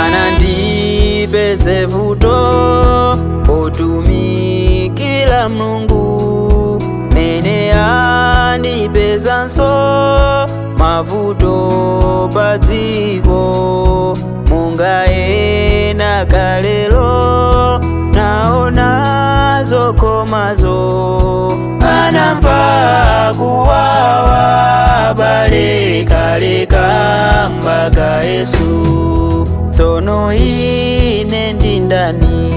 Sanandipeze vuto potumikila Mulungu, mene andipezanso mavuto padziko. Monga ena kalelo naona zokomazo, anamva kuwawa balekaleka mpaka Yesu. Tsono ine ndi ndani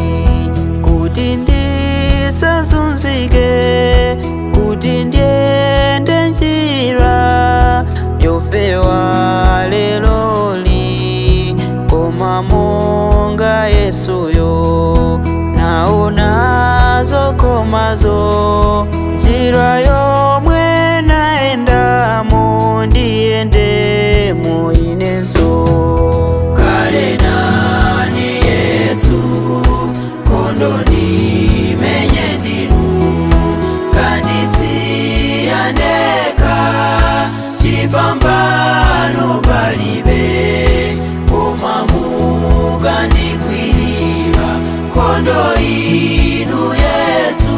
kuti ndisazunzike, kuti ndiyende njira yofewa leloli? Koma monga Yesuyo naona zokomazo, njira yomwe naendamo ndiyendemo inenso. Kale nani Yesu, nkhondo ndimenye ndinu, kandisiya ndekha, chipambano palibe, koma mukandigwirira nkhondo inu Yesu,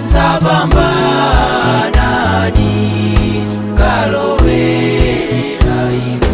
zapambanadi kalowera inu.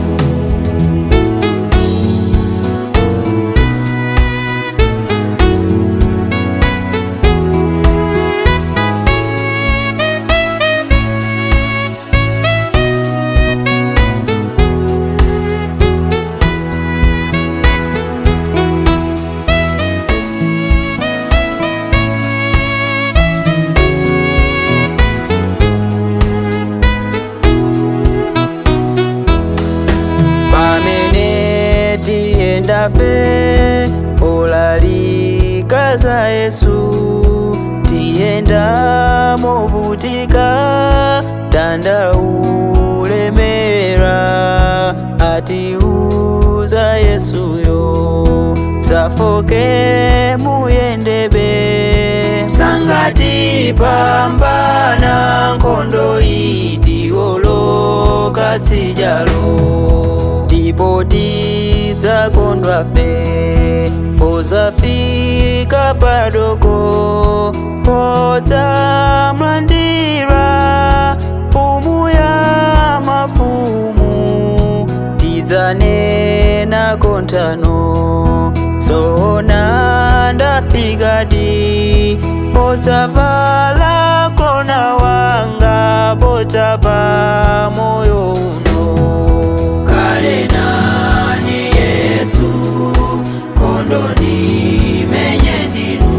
Pamene tiyendafe olalika za Yesu, tiyenda movutika, tandaulemera atiuza Yesuyo, safoke muyendebe. Sangati pambana nkhondo itiwoloka sijalo, ndipo tidzakondwa fe pozafika padoko, podzamlandira mfumu ya mafumu. Tidzanena kontano, zoona ndafikadi, podzavala kona wanga pochapa moyo uno. Kale nani Yesu, nkhondo ndimenye ndinu,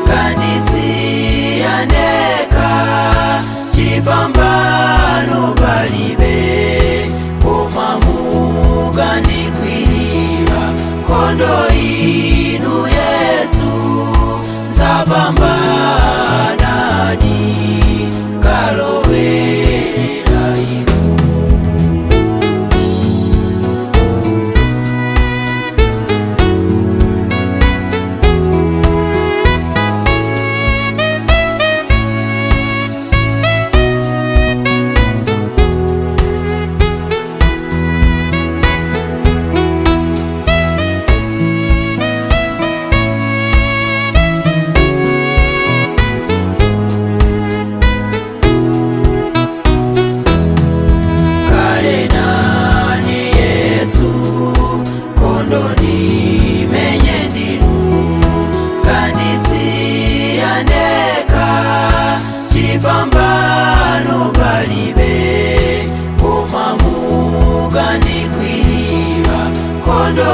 kandisiya ndekha, chipambano palibe, koma mukandigwirira nkhondo inu Yesu, zapambanadi kalowera inu. Kale nani Yesu, nkhondo ndimenye ndinu, kandisiya ndekha, chipambano palibe, koma mukandigwirira nkhondo.